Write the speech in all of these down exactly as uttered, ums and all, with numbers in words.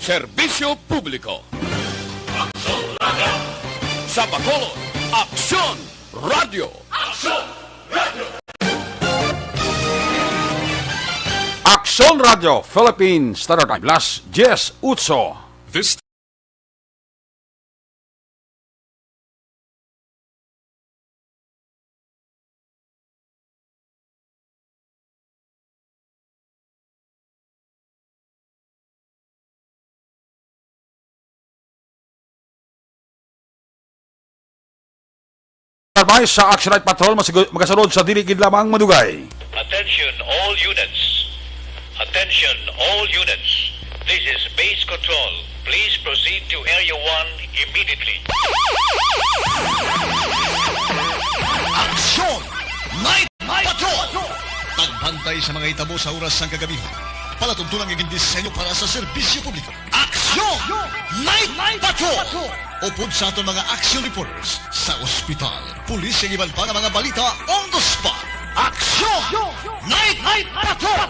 Serbisyo publiko. Aksyon Radio. Sa Bacolod, Aksyon Radio. Aksyon Radio. Aksyon Radio Philippines Standard Time, las dies otso. This Advice sa Action Night Patrol, masigu-, magasunod sa dili gid lamang madugay. Attention all units. Attention all units. This is base control. Please proceed to Area one immediately. Action! Night Patrol! Pagbantay sa mga hitabo sa oras sang kagabihan. Palatuntunan nga gindisenyo para sa serbisyo publiko. Action! Night Patrol! Upod sa aton mga action reporters sa ospital, pulis, kag iban pa nga mga balita on the spot. Action! Night Patrol!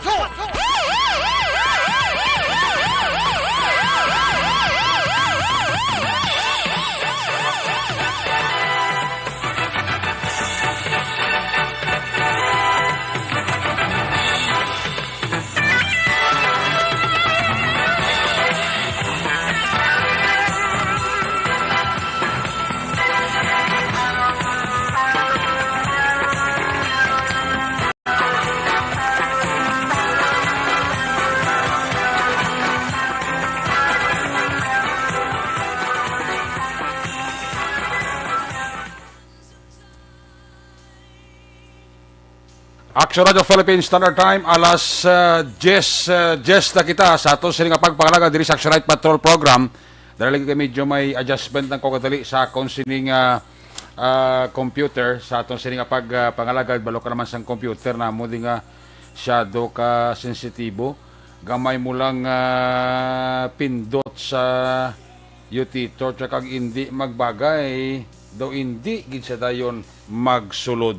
Action Radio Philippines Standard Time, alas, ah, dies, ah, dies na kita sa aton sini nga pagpangalaga diri sa Action Night Patrol Program. Dali lagi kay medyo may adjustment lang ko kadali sa akon sini nga, ah, computer, sa aton sini nga pag, ah, pangalagad, balo ka naman sang computer na mo di nga syado ka sensitibo. Gamay mo lang, ah, pindot sa U T torch kag indi magbagay, daw indi gid sa dayon magsulod.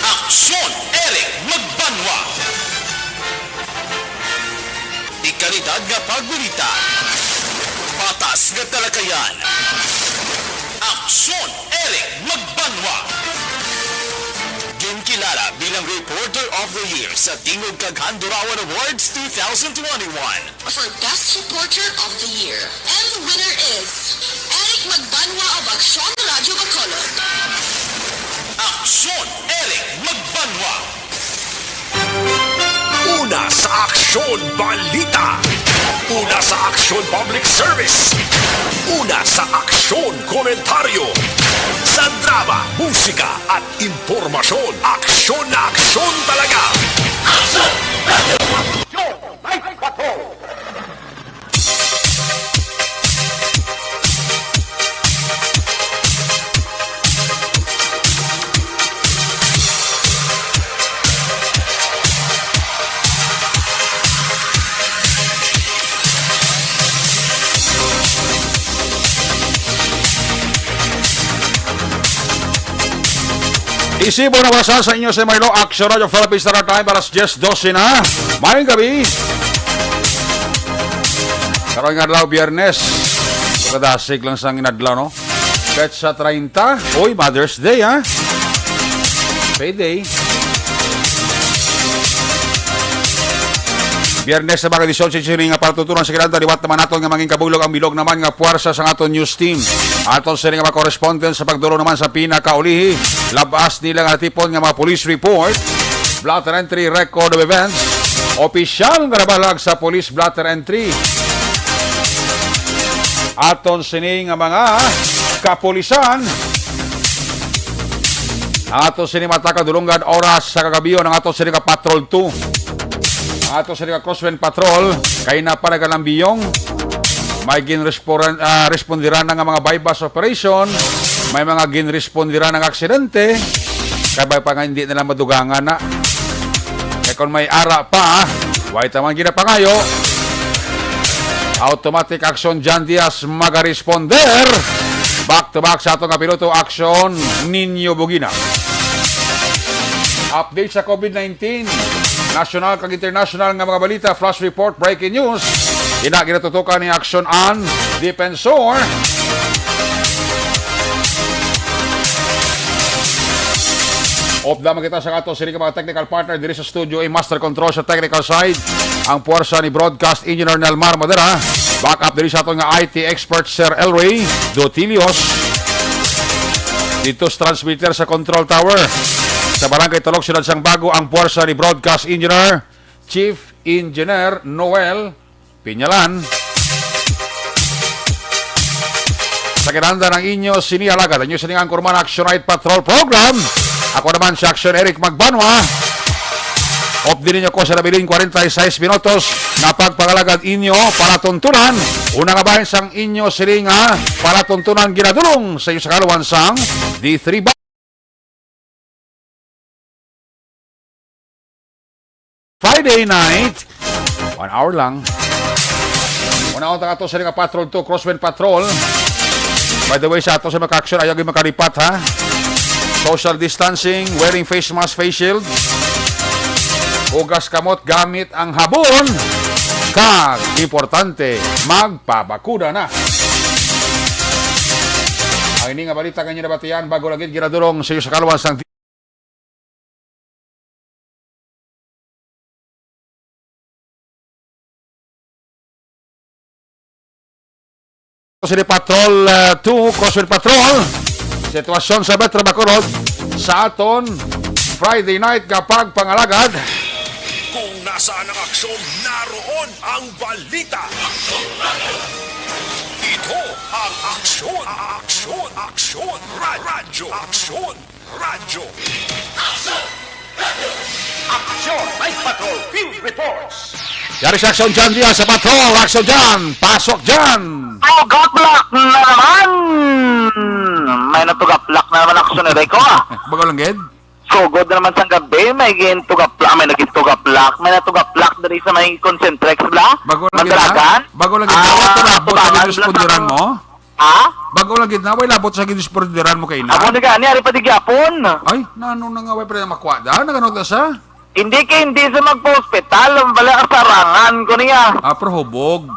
Aksyon, Eric Magbanwa. Dekalidad nga pagbalita. Patas nga talakayan. Aksyon, Eric Magbanwa. Ginkilala bilang Reporter of the Year sa Tingog kag Handurawan Awards two thousand twenty-one. For Best Reporter of the Year. And the winner is Eric Magbanwa of Aksyon Radio Bacolod. Aksyon, Eric Magbanwa. Una sa Aksyon Balita. Una sa Aksyon Public Service. Una sa Aksyon Komentaryo. Sa drama, musika at impormasyon, aksyon na aksyon talaga. Aksyon! Aksyon! Night Patrol! Isibo na basa sa inyo si Milo, Action Radio Philippines Standard Time, alas dies dose na. Mayong gabi. Karon nga adlaw, Biyernes. Pagkadasig lang sang inadlaw, no? Petsa treinta. Uy, Mother's Day, ha? Payday. Biyernes na, mga edisyon sa sini nga patutunan sa kinanda, liwat naman naton nga mangin kabulog ang bilog naman nga puwersa sa aton news team. Aton sini nga mga correspondent sa pagdulong naman sa pinakaulihi, labas nila nga natipon nga mga police report, blotter entry, record of events, opisyal nga nabalag sa police blotter entry. Aton sini nga mga kapulisan. Ang ato sini mata ka dulungan oras sa kagabion, ang ato sini ka Patrol two. Ang ato sini ka Crosswind Patrol, kay na pa nagalambiyong. May ginresporan-, ah, respondiran na nga mga buy-bust operation, may mga ginrespondiran nga aksidente, kay may pa nga hindi nila madugangan na. Kay kung may ara pa, way taman ginapangayo. Automatic Action John Diaz magaresponder. Back to back sa ato nga piloto, Action Nino Bugina. Update sa COVID nineteen. nasyonal kag internasyonal nga mga balita, flash report, breaking news. Ina ginatutukan ni Aksyon An Defensor. Upda man kita sa ato sini ka mga technical partner diri sa studio, ang master control sa technical side, ang puwersa ni Broadcast Engineer Nelmar Madera. Backup diri sa aton nga I T expert, Sir Elroy Dotilios. Dito sa transmitter sa control tower sa Barangay Talok, Siyudad sang Bago, ang puwersa ni Broadcast Engineer, Chief Engineer Noel Pinyalan. Sa kinahanglan ang inyo sini alagad, ang inyo sining anchorman, Action Night Patrol Program. Ako naman si Action Eric Magbanwa. Updi ninyo ko sa nabiling kwarenta y seis minutos nga pagpangalagad inyo palatuntunan. Una nga bahin sang inyo sini nga palatuntunan ginadulong sa inyo sa kaluwan sang D three ba- Friday night. One hour lang. Una, unta ato sa nga Patrol two, Crosswind Patrol. By the way, sa ato sa mga action, ayaw gyud makalipat, ha? Social distancing, wearing face mask, face shield. Hugas kamot gamit ang habon. Kag, importante, magpabakuna na. Ang ini nga balita nga inyo nabatian, bago lang gid ginadulong sa iyo sa kaluwas sang City Patrol, uh, two, Crosswind Patrol. Sitwasyon sa Metro Bacolod sa aton Friday night nga pagpangalagad. Kung nasaan ang aksyon, naroon ang balita. Ito ang aksyon, aksyon, aksyon, ra- radyo, aksyon. Radyo. Action! Night Patrol Field Reports! Yari sa Action Jan diyan sa Patrol. Action Jan! Pasok Jan! Tugaplak na naman! May natugaplak na naman, Action Erico, ah. Bago lang gid? Sugod na naman sang gabi, may gintugaplak, may nagintugaplak, may natugaplak diri sa may Concentrex, bla? Bago lang gid na? Mandalagan? Bago lang gid na? Ah, Wala pa labot sa Tubangan, bla, ginrespondiran sa mo? Ha? Bago lang gid na, way labot sa ginrespondiran mo kay ina? Amo na gani, ari pa di gyapon. Ay, nano na nga, way pa na makuha da? Nagano ta sa? Hindi kay hindi sa magpa-hospital, ang bala kasarangan ko niya. Ah, pero hubog.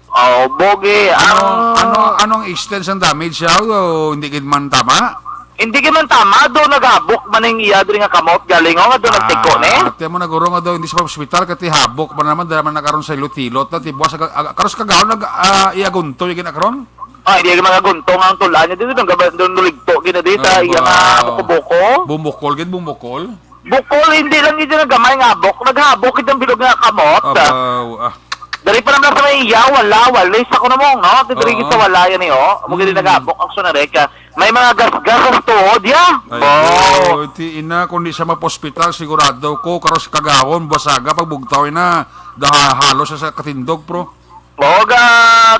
Oh, bogi. Ano, Ang ano, ano ang extent sang damage siya? O, hindi gid man tama? Hindi gid man tama, do naghabok man ang iya diri nga kamot galing, oh, nga do nagtiko ni. Ah, tiyan mo na guro nga daw, hindi sa hospital, kati habok man naman, dala man na karon sa hilot-hilot na, tibuas, aga-, aga-, karos kagaon, nag, ah, iagunto yung ginakron? Ah, hindi yung mga guntong ang tulaan niya dito, nung gaba-, nung nuligto, gina di sa Aba. iya nga buko-buko. Bumukol, gid, bumukol. Bukol, hindi lang yun yung gamay nga habok, naghabok yung bilog nga kamot. Abaw, ah. Dari pa naman sa may iya, wala, wala, sa ko na mo, no? Diri Oo. sa wala yan, eh, oh. Mo gini Mm. naghabok ang sunarek, ah. May mga gasgas sa tuhod, ya. Ay, Bo. Ti ina, kung di siya mapospital, sigurado ko, karos kagawon, basaga, pagbugtaw na, daha-, halos siya sa katindog, pro. Mao ga,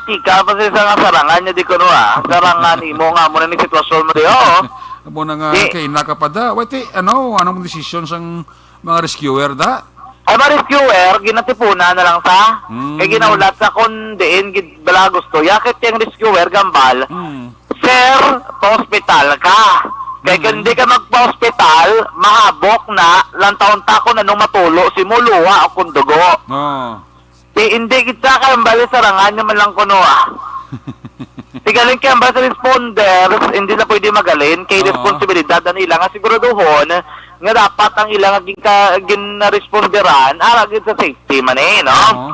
tika pa sa isa nga sarangan niya di kuno, ah. Sarangan imo nga, amo na ni sitwasyon mo di, oh. Amo na nga, Di. kay ina ka pa da. Wait, ti, ano, anong desisyon sang mga rescuer da? Ay, mga rescuer, ginatipunan na lang sa. Mm. Kay ginaulat sa kung diin gid bala gusto. Yakit yung rescuer, gambal. Mm. Sir, pa-hospital ka. Kay Mm. kung di ka magpa-hospital, mahabok na, lang taon ta kung anong matulo, si mo luha o kung dugo. Oo. Di, hindi kita kay ang bali sarangan naman lang kuno, ah. Di galing kay ang bali sa responders, hindi na pwede magalin, kay Oo. responsibilidad ang ilang siguraduhon nga dapat ang ilang gin-, ka-, ginaresponderan, ara gid sa safety man eh, no? Oo.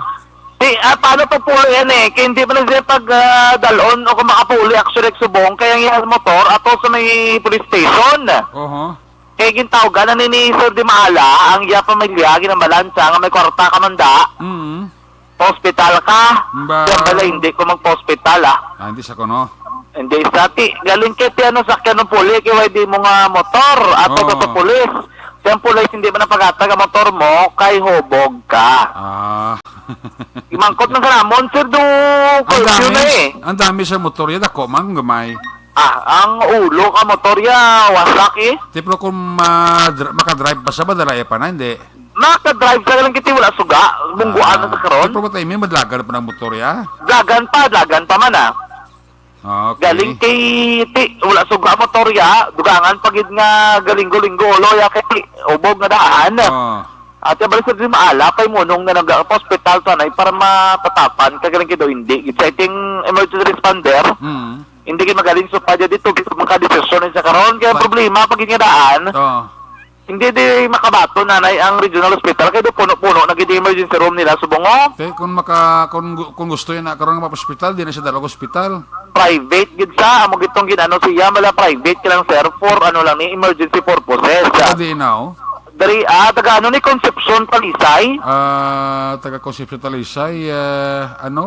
Di, ah, paano pa po yan eh? Kay hindi man na siya pag, ah, dalon o kung makapuli actually subong, kaya ang iyang motor, ato sa may police station. Oho. Kay gintawgan na ni, ni Sir Di Maala, ang iya pamilya, ginambalan siya nga may kwarta ka man da. Mm. Pa-hospital ka. Ba- Siya pala, hindi ko magpa-hospital, ah. Ah, hindi sa kuno. Hindi sa ti, galing kay ti ano, sakyan ng puli, kay why di mo nga motor, ato Oo. ka sa pulis. Siya ang pulis, hindi man ang paghatag ang motor mo, kay hubog ka. Ah. Imangkot man sa namon, sir, do, Ang curfew na dami, eh. ang dami sa motor yan, ako man, gamay. Ah, ang ulo ka motor ya, wasak eh. Ti, pero kung ma-, dr-, makadrive pa sa madala, eh, pa na, hindi. Makadrive sa lang kiti, wala suga. Bungguan na sa Ah, karon. Ti, pero what I mean, madlagan pa ng motor ya? Dagan pa, dagan pa man ah. Okay. Galing kay ti, wala suga motor ya, dugangan pa gid nga galinggo-linggo ulo ya kay ti, ubog nga daan. Oh. Ate, balik sa di maala, pay munong na nag-hospital sa anay para matatapan, kagaling kay daw hindi. Sa iting emergency responder, Mm. hindi kayo magaling sa padya dito, gusto makadesisyon sa karon. Kaya Pa- problema, pag ingadaan, Oh. hindi di makabato nanay ang regional hospital, kaya daw puno-puno na gid yung emergency room nila, subong, oh. Te, kung maka-, kung gu-, kung gusto yun na karon nga pa-hospital, di na siya dalog hospital. Private gid sa, amo gitong ginano siya, mala private ka lang, sir, for ano lang ni, emergency purposes. Pero di na, oh. Dari, ah, taga ano ni Concepcion, Talisay? Ah, taga Concepcion, Talisay, ah, ano,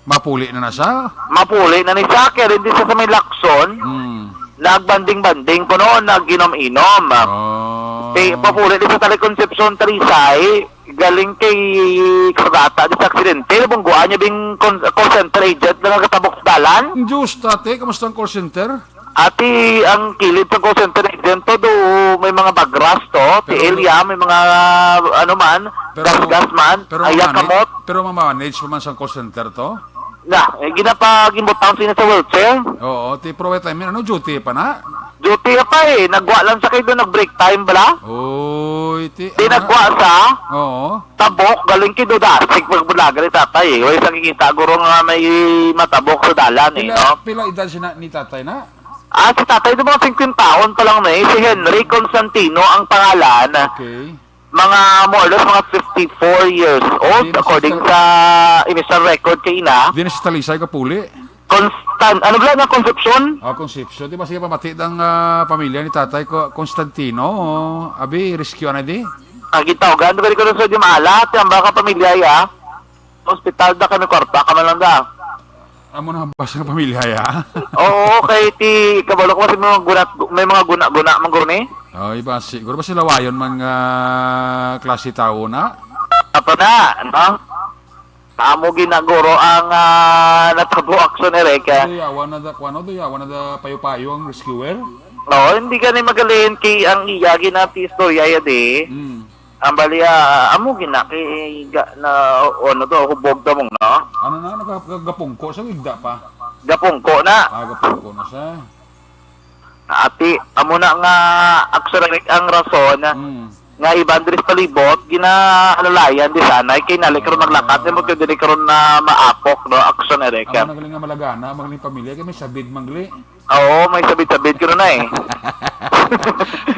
mapuli na na siya? Mapuli na ni siya, kaya rin di siya sa may Lacson. Hmm. Nagbanding-banding ko noon, nag-inom-inom. Oh. Kay, papuli di sa Tali Concepcion, Talisay, galing kay Sagata di sa aksidente, nabungguan niya bing con-, call center agent na nagatabok sa dalan. Diyos, tate, kamusta ang call center? Ati, ang kilid sa call center agent to, do may mga bagras to, Pero ti Elia, may mga, ano man, pero, gasgas man, pero ayak mamanage, kamot. Pero mamanage pa man sa call center to? Na, eh, ginapagimbutang sila sa wheelchair. Oo, ti, pero wait, I mean, ano, duty pa na? Duty pa eh, nagwa lang sa kayo doon, nag-break time bala. Oy, ti, Di ah, nagwa sa Oo. tabok, galing kay Dodasig, magbulaga ni tatay eh. Way sa kikita, guro nga may matabok sa dalan eh, Pila, no? pila edad si na, ni tatay na? Ah, si tatay, di ba, singkwenta taon pa lang na eh. Si Henry Constantino ang pangalan. Okay. Mga more or less, mga fifty-four years old, Di na according sister- sa initial record kay ina. Di na si Talisay kapuli? Constan-, ano ba na, Concepcion? Ah, Concepcion. Di ba, sige, pamati ang, ah, pamilya ni tatay ko, Constantino. Abi, rescue na di? Ang gitawgan, di ba, di ko na sa Jumala, ti ang baka pamilya, ya? Hospital da kami, kwarta ka man lang da. Amo na bas nga pamilya, ya? Oo, kay ti, kabalo ko, kasi may mga guna, may mga guna-guna man guro ni. Oh, iba, siguro ba sila wayon man nga klase tao na? Apa na, no? Amo ginaguro ang, ah, natabo action, Eric, ah. Do yawa na da, kuwan, do yawa na da payo-payo ang rescuer? No, hindi ka ni magaling kay ang iya ginati istorya ya di. Mm. Ang bali, ah, amo gina kay ga-, na, ano to, hubog to mong, no? Ano na, nagapungko sa wigda pa? Gapungko na. Ah, gapungko na siya. Ati, amo na nga, actually, ang rason Mm. nga iban diri sa palibot, ginaalalayan di sanay, kay nalik ron Ah. maglakat, di mo kay diri karon na maapok, no? Action, Eric. Amo na galing nga malagana, magaling pamilya, kay may sabid, mangli. Oo, may sabid-sabid karon na eh.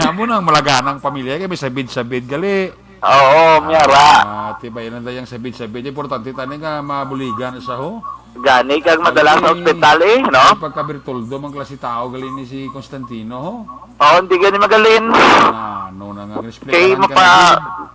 Amo na ang malaganang pamilya, kay may sabid-sabid, gali. Oo, miyara. Ah, tibay lang dayang sabid-sabid. Importante tani nga mabuligan sa ho. Gani kag madala sa Ay, ospital, eh, no? Ay, pagka-Bertoldo, mang klase tao, gali ni si Constantino, ho? Oo, hindi gani magalin. Ano na nga, respeto Kay lang mapa-, ka na.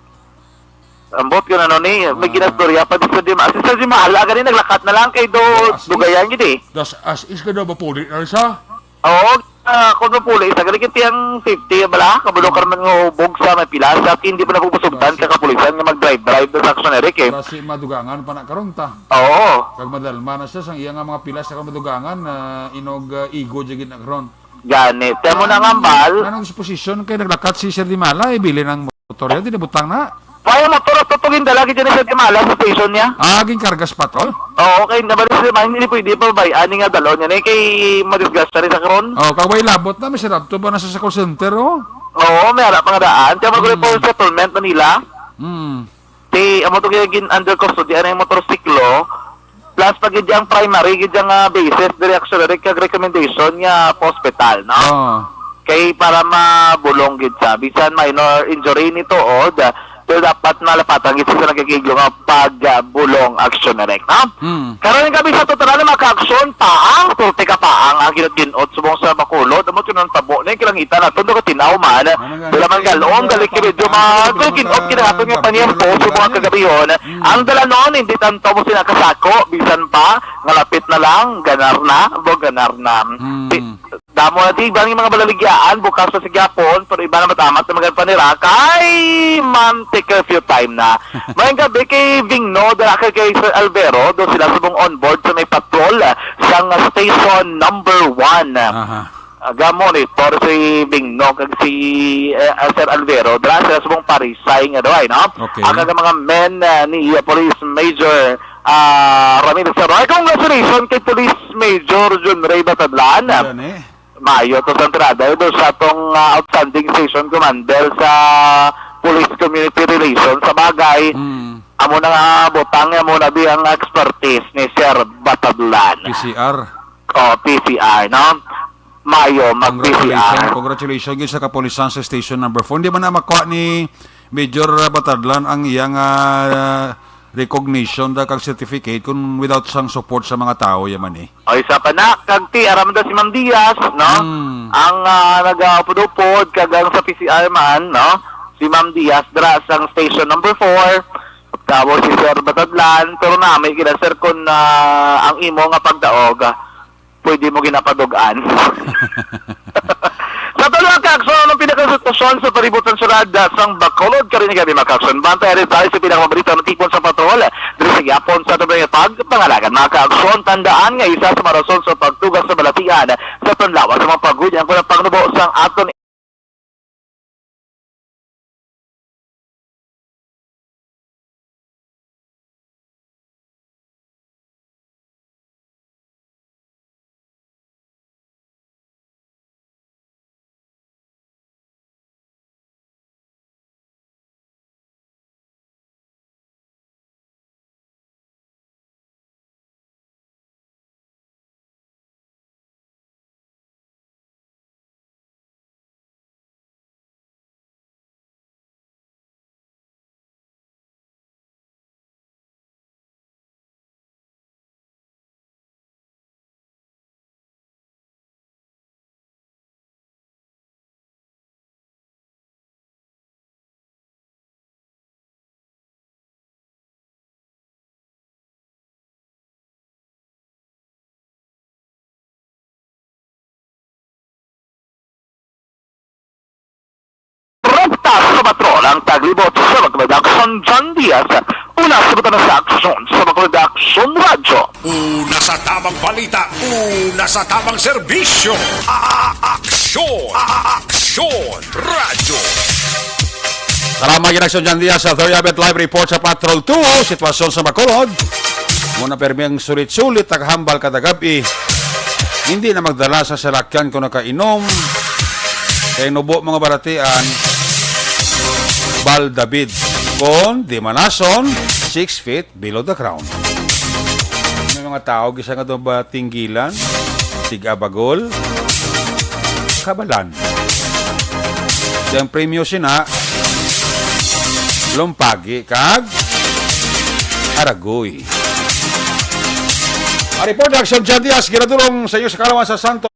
Ambot ka na, no, ni? May Ah. ginastorya pa di sa Jim-, si Sir Jimala, gani naglakat na lang kay do, As is. dugayan gid, eh. Das as is ka daw, mapuli na rin siya. Oo, ah, kung mapuli, sa galing kiti ang safety, bala, kabalo ka Mm. naman nga hubog sa may pila, sa hindi pa nagpupusugtan Basi. sa kapulisan nga mag-drive-drive na sa action, Eric, eh. Basi madugangan pa na karon ta. Oo. Kag madalma na siya, sang iya nga mga pilas sa madugangan, na inog, ah, igo, jigid na karon. Gani. Kaya mo na nga, Anong, Bal. anong disposition kay naglakat si Sir Dimala, ibilin ang motor yan, di na butang na? Kaya motor at tutugin dala, gid yan, Sir Dimala, sa station niya. Ah, ginkargas patrol? Oo, kay nabalik sa mga, hindi pwede pa ba, ani nga dalon yan, eh, kay madisgrasya rin sa karon. Oh, kag way labot na, may sarap to ba nasa sa call center, oh? Oo, may harap nga daan. Kaya mag-report Hmm. sa settlement na nila. Hmm. Ti, amo to kaya gin under custody, ano yung motorsiklo, plus pa gid ang primary, gid ang, ah, basis, diri actually, kag recommendation nga pa hospital, no? Oo. Kay para mabulong gid sa, bisan minor injury nito, o, da, pero dapat malapatan gid sa nagkakiglo nga pagbulong action direct, no? Hmm. Karon nga gabi sa total na mga ka-action, paang, sulti ka paang, ang ginot-ginot, subong sa Bacolod, amo tunon tabo, na yung kilangitan nato, daw katinaw man, Ano nga, wala man ano galon, nga, dali kay medyo paang, mga ano nga, ginot-ginot, kinahapon nga mga paniyampo, gabi, subong ang gabi. kagabi yun. Hmm. Ang dalanon, hindi tanto mo sila kasako, bisan pa, nga lapit na lang, ganar na, bo ganar na. Hmm. Di, damo na di, ibang yung mga balaligyaan, bukas pa sa gyapon, pero iba na matamat na magandang panira, kay man, take curfew time na. Mayang gabi kay Vingno, dala kay, kay Sir Alvero, doon sila subong on board sa may patrol, ah, sang station number one. Aha. Aga monitor si Bingno kag si, eh, ah, Sir Alvero. Dira sila subong parisay nga daw, ay, no? Okay. Ang mga men, ah, ni, ah, Police Major, ah, Ramil Saroy. Congratulations kay Police Major John Ray Batadlan. Yan, eh. Maayo to sa entrada. Ito sa atong, ah, outstanding station commander sa Police Community Relations. Sa bagay, Mm. amo na nga butang, amo na di ang expertise ni Sir Batadlan. P C R. O, P C R, no? Mayo, mag-P C R. Congratulations, congratulations gyud sa kapulisan sa Station Number Four. Hindi man na makuha ni Major Batadlan ang iyang, ah, recognition da kag certificate kung without sang support sa mga tao, yaman eh. O, isa pa na, kag ti, aram da si Ma'am Diaz, no? Hmm. Ang, ah, nagaupod-upod, kag ang sa P C R man, no? Si Ma'am Diaz, dra sang Station Number Four, tapos si Sir Batadlan, pero nami gina, sir, kung, ah, ang imo nga pagdaog, ah, pwede mo ginapadug-an. Sa tulo ka aksyon, ang pinakasitwasyon sa paributan sa syudad sang Bacolod, karon nga gab-i, mga ka-aksyon. Bantay ari tayo sa pinakamabalita nga tipon sa patrol diri sa gihapon sa atong mga pagpangalagan, mga ka-aksyon. Tandaan nga isa sa mga rason sa pagtuga sa balatian sa panlawas sa mga pagod ang kulang pangnubo sang aton Rupta sa patrol ang taglibot sa Bacolod Aksyon, John Diaz. Una sa buta na sa aksyon sa Bacolod Aksyon Radyo. Una sa tamang balita, una sa tamang serbisyo. A-, a-, aksyon, a-, a-, aksyon, radyo. Salamat gid, Aksyon John Diaz sa Thoriabet Live Report sa Patrol Two. Sitwasyon sa Bacolod. Muna permi ang sulit-sulit, naghambal kada gab-i. Hindi na magdala sa salakyan kung nakainom. Kay nubo mga balatian, bal David. Kon di manason, six feet below the ground. May mga tao gisa nga daw ba tinggilan, tig-abagol, kabalan. Ang premyo sina, lumpagi kag aragoy. Ang report, Aksyon John Diaz, ginadulong sa inyo sa Kalawan sa Santo.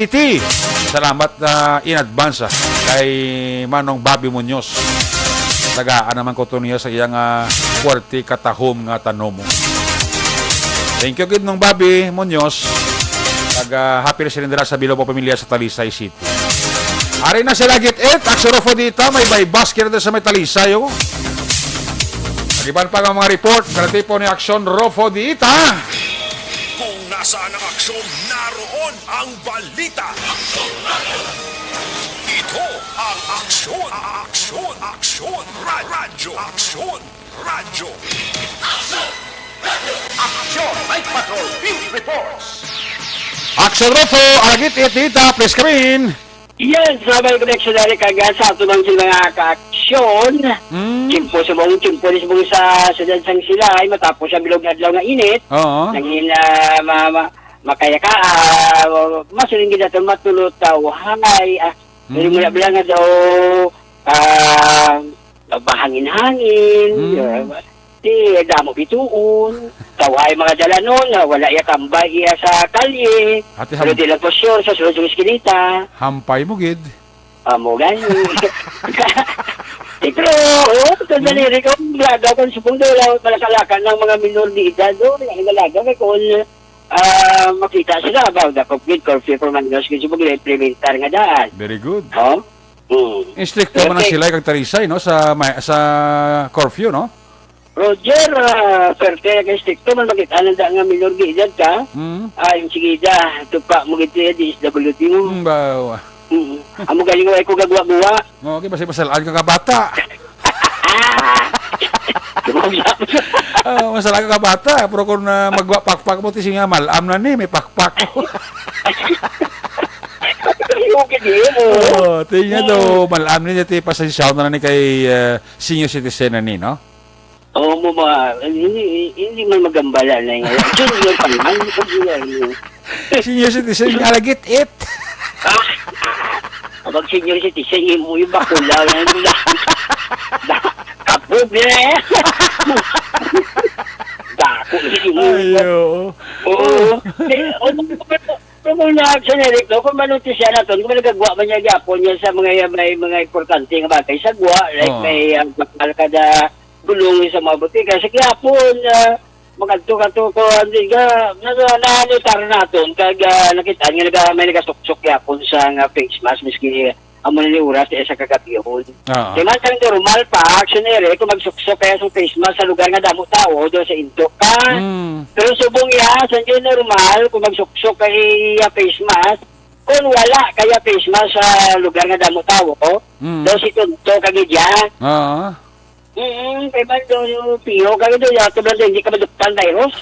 City. Salamat, ah, in advance, ah, kay Manong Bobby Muñoz. Tagaan naman ko to niya sa iyang, ah, Fuerte Katahom nga tanom. Thank you gid, Nong Bobby Muñoz. Kag, ah, happy listening dira sa Bilobo Pamilya sa Talisay City. Ari na sila, Git-it, Aksyon Rufo Dita, may buy-bust kita sa may Talisay, oh. Nag-iban pa ang mga report, kalatipo ni Aksyon Rufo Dita. Kung nasaan ang aksyon, naroon ang balita. Ito ang Aksyon, Aksyon, Aksyon, Ra- Radyo, Aksyon, Radyo. Aksyon, Night Patrol, Field Reports. Aksyon Rufo, Agit Itita, please come in. Yes, mga mga reaksyon na rin kag sa ato man sila nga kaaksyon. Mm. Tiyempo sa buong tiyempo ni sa buong sa siyudad sang sila ay matapos sa bilog adlaw nga init. Oo. Nangin, ah, ma, ma, makayaka, ah, masiling gid nato matulutaw. Hay, ah, Mm. Pero mula bala nga daw, ah, bahangin-hangin, Mm. ah, di damo bituon. Tawhay mga dalanon, ah, wala iya tambay iya sa kalye. Ate, Pero ham- di lang po sure sa sulod sa iskinita. Hampay mo gid. Amo gani. Pero, oo, ito na Mm. ni Rico, lagaw kung subong daw lang malakalakan ng mga minor de edad, oh, ang lagaw kay kung, ah, makita sila about the complete curfew for minors kung subong nila implementar nga daan. Very good. Oh? Mm. Istrikto man ang Okay. Silay kag Talisay, no, sa may, sa curfew, no? Roger, ah, perte kay istrikto man makita nanda nga minor de edad ka. Mm. Ah, yung sige da, tupa mo gid siya, D S W D mo. Mm, ba, wa- Mm. Amo galing wa ko gagwa-gwa. Okay, basta masalaan ka ka bata. Ah, masalaan ka ka bata, pero kung, ah, magwa pakpak mo, ti siya nga, malam na ni, may pakpak mo. Okay, di mo. Oo, ti niya daw, Mm. Malam ni, ti pasensya na ni kay, ah, senior citizen na ni, no? Oo, mo ba, hindi, hindi man magambala na yun. Senior pa naman, hindi ko sila, ano. Senior citizen, nga lagit it. Ah, kapag senior citizen, imo yung bakulaw na yun. Kapog na eh. Dako na yun. Ay, oo. Oo. Eh, ano, pero kung na-action, Eric, no? Kung manutisya na to, kung nagagwa man niya gyapon niya sa mga, may mga importante nga bagay sa gwa, like Oo. may, ah, bakal kada gulong sa mga butika. Sa gihapon, ah, makadto ka to ko, hindi ka, na, na, naanotar naton, kag, ah, nakita nga naga-, may nagasuksok yapon sa nga face mask, miski amo na ni oras, eh, sa kagabihon. Oo. Kaya man, ang normal pa, action ere, kung magsuksok kaya sa face mask sa lugar nga damo tao, do sa into pa. Mm. Pero subong ya, sa hindi normal, kung magsuksok kay iya face mask, kung wala kaya face mask sa lugar nga damo tao, Mm. do si Tonto kag iya. Oo. Mm, kay man do yung piho, kaya do yung ato lang, hindi ka maduktan virus.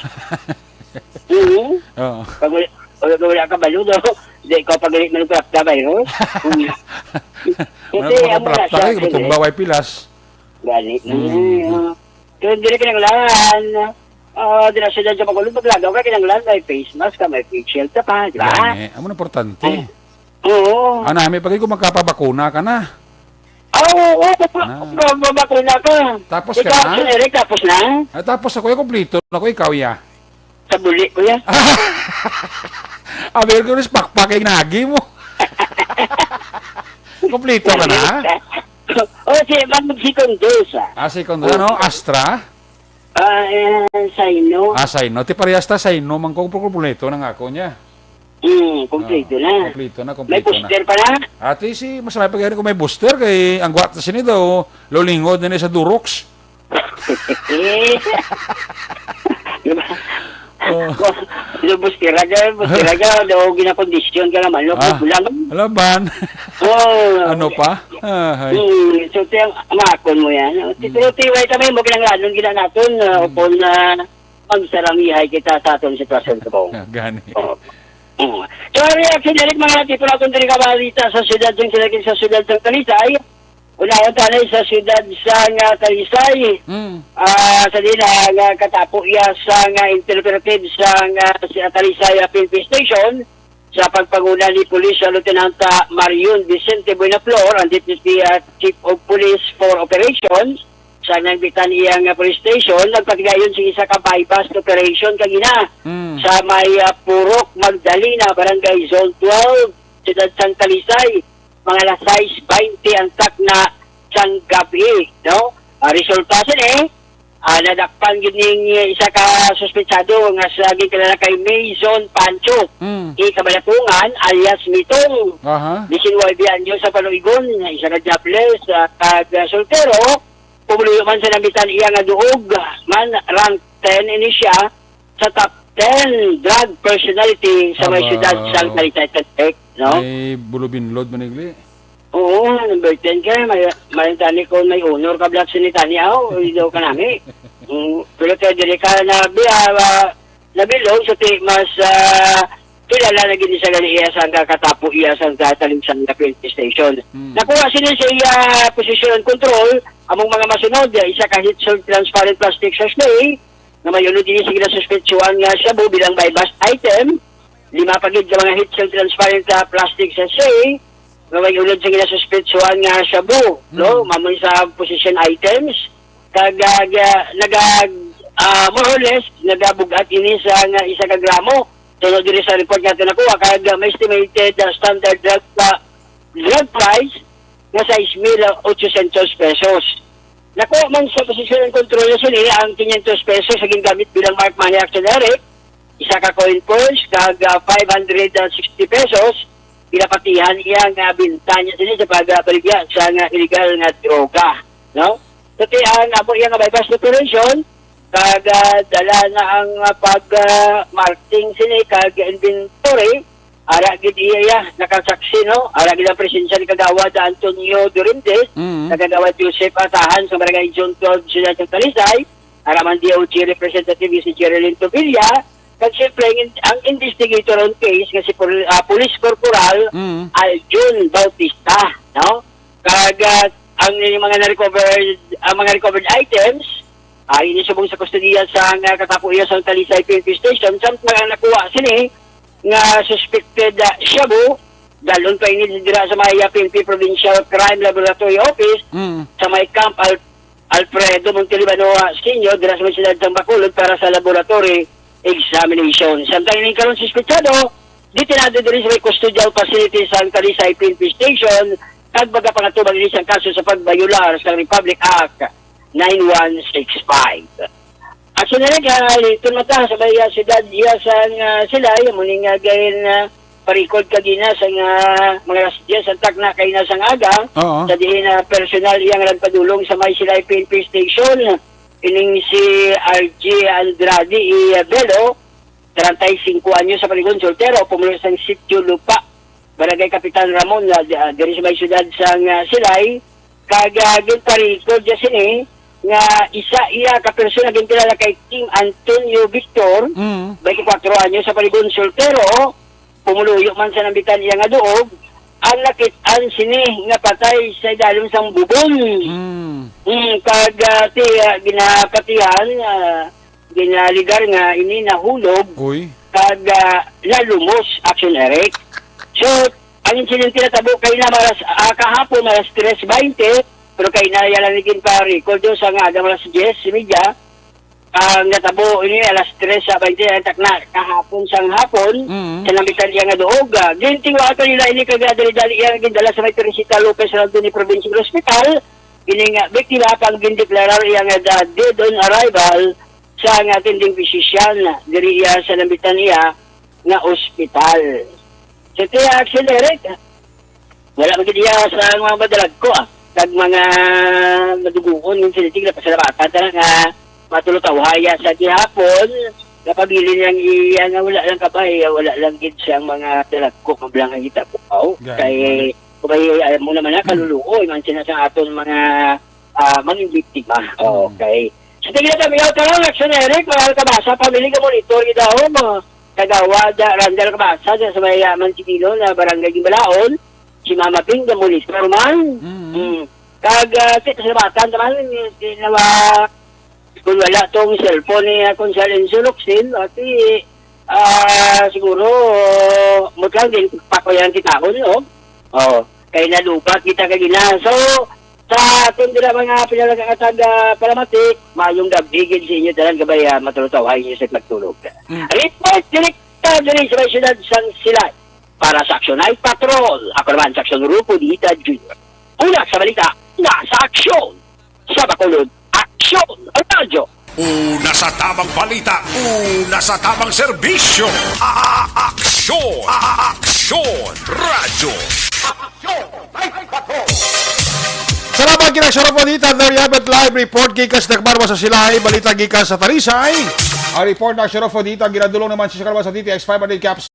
Mm. Oo. Pag wala, wala, wala ka balo, do. Hindi ka pag-, manugkap ka virus. Mm. Kasi, Ano ka amo na makapalapta siya, eh, kung sige. Tumba, way pilas. Gani. Mm. Mm, ah. Kaya hindi na kinanglan. Ah, di na siya dyan sa Bacolod, maglagaw ka, kinanglan, may face mask ka, may face shield ka pa, di ba? Gani. Amo na importante. Mm. Oo. Ana, may pagay ko magkapabakuna ka na. Ah, oo, oo, pa-, Ah. pa-, pa-, bakuna ka. Tapos ka Ikaw, na? Sir Eric, tapos na? Ah, tapos ako, yung kumplito na ko, ikaw, ya. Sa buli ko, ya. Abi ko, rin, pakpak yung nagi mo. Kumplito ka na? Oh, si, mag-, si Condosa. Ah, si Condosa, Oh. no? Astra? Ah, eh, Saino. Ah, Saino. Ti parehas ta, Saino, man ko, pero kompleto na nga ako niya. Hmm, kompleto Ah, na. Kompleto na, May kompleto na. Booster pa na? Ate, si, mas may pag-, kung may booster, kay ang gwat sini daw, lulingod na ni sa Durox. Eh. Di ba? Oh. Yung booster ka, booster ka, daw ginakondisyon ka naman, no? Ah, Kulang. Laban. Oh. Ano pa? Ah, hay. Hmm, so, tiyang, amakon mo yan. Hmm. Pero tiway kami, mo kinanglanon gina naton, ah, Hmm. upon, ah, magsaramihay kita sa aton sitwasyon sa buong. Ah, gani. Oo. Oo. So, ang reaction diri, mga tipo na kung diri ka balita sa siyudad, sa siyudad, sa siyudad sa Talisay, unahan tayo sa siyudad sa nga Talisay. Hmm. Ah, sa din, ah, nga katapo iya sa nga interpretive sa nga si Talisay, ah, P N P Station, sa pagpanguna ni Police Lieutenant, ah, Marion Vicente Buenaflor, ang Deputy, ah, Chief of Police for Operations, sa Nagbitan iya nga police station, nagpatigayon sa isa ka buy-bust operation kagina Mm. sa may, ah, Purok Magdalena, Barangay Zone twelve, siyudad sang Talisay, mga alas sais baynte ang takna sang gab-i, no? Ah, resulta sini, ah, nadakpan gid ning isa ka suspetsado nga sa ginkilala kay Mason Pancho, Mm. i Kabalatungan, alias Mitong. Aha. Diecinuebe anyos sa paluigon, isa ka jobless, ah, kag, ah, soltero, pumuluyo man sa nambitan iya nga duog, man rank ten ini siya sa top ten drug personality sa may Aba. siyudad sang Talisay, Cavite, no? May bulubinlod man igli. Oo, number ten ka, may, may tani ko, may honor ka, black sinitani, aw, hindi daw ka nami. Mm, pero kaya dili ka na, bi-, ah, ah, nabilog sa ti-, mas, ah, kilala na gid sa gali iya sa nga katapo iya sa nga talimsan nga P N P station. Hmm. Nakuha sini sa iya position and control, among mga masunod, isa ka heat shield transparent plastic sachet, nga may unod ini sa ginasuspetsuhan nga shabu bilang buy-bust item, lima pa gid ka mga heat shield transparent nga plastic sachet, nga may unod sa ginasuspetsuhan nga shabu, no? Hmm. Mamoy sa position items, kag, ah, ga-, naga-, ah, more or less, nagabug-at ini sa nga isa ka gramo. Tungod diri sa report nga nakuha, kag, ah, may estimated, ah, standard drug, ah, drug price nga sais mil ochocientos pesos. Nakuha man sa position and control na sini ang quinientos pesos nga gingamit bilang marked money, Action Eric, isa ka coin purse, kag, ah, five hundred sixty pesos, ginapatihan iya nga binta niya sini sa pagbaligya sa nga illegal nga droga, no? So, ti-, ang amo iya nga buy-bust operation, kag, ah, dala na ang, ah, pag, ah, marking sini kag inventory, ara gid iya, iya, nakasaksi, no? Ara gid ang presensya ni Kagawad Antonio Durimdes, Mm. kag Kagawad Joseph Atahan sa Barangay Zone twelve, Siyudad ng Talisay, ara man D O J Representative si Jerilyn Tobilla, kag siyempre ang, ang investigator on case nga si Pol-, ah, Police Corporal Mm. Aljun Bautista, no? Kag, ah, ang mga na-recover, ang mga recovered items, ah, ini subong sa kustodiya sa nga katapo iya sa Talisay P N P Station, samtang ang nakuha sini nga suspected, ah, shabu, dalon pa ini dira sa may, ah, P N P Provincial Crime Laboratory Office Mm. sa may Camp Al-, Alfredo Montelibano, ah, Senior, dira sa may siyudad sang Bacolod para sa laboratory examination. Samtang ini karon suspetsado, detenado diri sa may custodial facility sang Talisay P N P Station, kag magapangatubang ini sang kaso sa pagbayolar sa Republic Act nine one six five. Action na rin, ah, liton mata sa may, ah, siyudad iya sang, ah, Silay, amo ni nga gayon, ah, parikod kagina sa nga mga alas diyes ang takna kay na sang aga, Oo. sa diin, ah, personal iyang nagpadulong sa may Silay P N P Station, ining si R G Andrade Ibelo, treinta y cinco anyos sa paluigon, soltero, pumulo sang Sitio Lupa, Barangay Kapitan Ramon, nga, ah, diri sa may siyudad sang, ah, Silay, kag, ah, ginparikod niya sini nga isa iya ka persona ginkilala kay King Antonio Victor, Mm. twenty-four anyos sa paluigon, soltero, pumuluyo man sa nambitan iya nga duog, ang nakit-an sini nga patay sa idalom sang bubon. Mm. Mm, kag, ah, ti-, ah, ginapatihan, ah, ginaligar nga ini nahulog Uy. kag, ah, nalumos, Action Eric. So, ang insidente natabo kay na maras, ah, kahapon, alas tres baynte, pero kay na yala ni ginpa-record do sa nga aga, alas diyes y media. Ang natabo ini alas tres sa baynte, ang takna kahapon sang hapon, Mm. sa nambitan iya nga duog. Ah, gintiwala nila ini kag dali-dali iya gindala sa may Teresita Lopez Raldoni Provincial Hospital. Ini nga biktima pang gindeklarar iya nga da-, dead on arrival sa nga attending physician diri iya sa nambitan iya nga ospital. Sa tiya, Action Eric, wala man gid iya sa mga madalagko, ah, kag mga maduguon nga sinitig na pasalamatan ta nga matulutawhaya sa gihapon, napabilin lang iya nga wala lang kabay, wala lang gid siya ang mga dalagko nga blangang kita po. Gani. Kay, kumay, ayaw mo naman na, kaluluoy man sila sa aton mga, ah, mga biktima. Mm. Okay. Sa tingin natin, ikaw, parang Action Eric, mahal ka ba? Sa pamilya ka monitor, gid ako mo. Kagawad, ah, Randall Kabasa, sa may, ah, Manchibino, na barangay Gimbalaon, si Mama Ping, the monitor man. Mm. Mm. Kag, ah, kita sa bata naman, eh, di na ma-, kung wala tong cellphone ni, ah, Konsehal Enzo Locsin, ati, ah, siguro, mutlang din, pakuyan kita ko, no? Oh, kay nalubat kita kagina. So, sa aton dira mga pinalaga nga taga Palamati, mayong gabi gid sa inyo tanan, kabay, ah, matulog-tawhay inyo sa pagtulog. Mm. Report direkta diri sa may siyudad sang Silay. Para sa Aksyon Night Patrol, ako naman sa Aksyon Rufo Dita Junior. Una sa balita, nasa aksyon. Sa Bacolod, Aksyon Radyo. Una sa tamang balita, una sa tamang serbisyo. A-, a-, aksyon, a-, a-, aksyon, radyo. Aksyon Night Patrol. Salamat kina Sheriff Odita. There you have it, live report gikan sa Tacloban sa Silay. Balita gikan sa Talisay. Ang report na Sheriff Odita, ginadulong naman si Sheriff sa D T X five hundred Caps.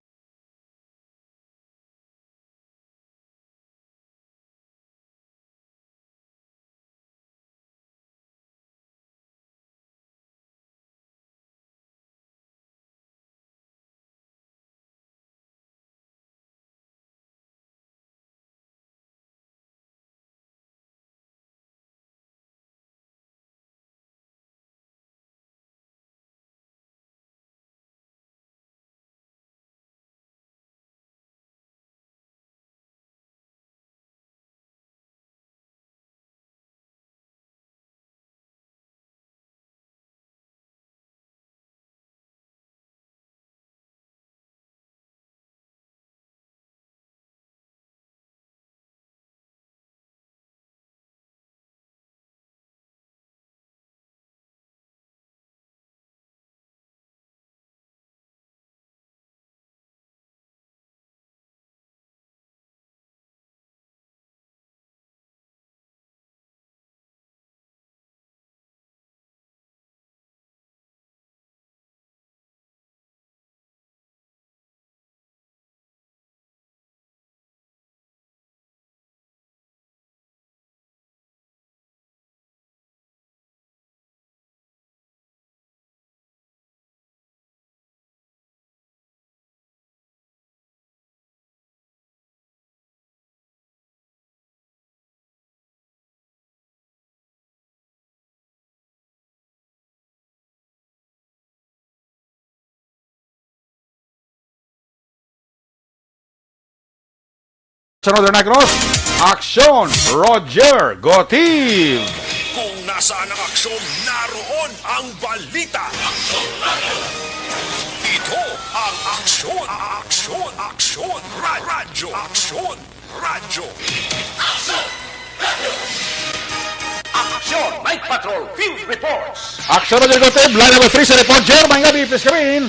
Sa Northern Negros, Aksyon, Roger Gotiv. Kung nasaan ang aksyon, naroon ang balita. Ito ang Aksyon, Aksyon, Aksyon, Ra-, Radyo, Aksyon, Radyo. Aksyon Night Patrol Field Reports. Aksyon, Roger Gotiv, line number three sa report. Jer, maayong gabi, please come in.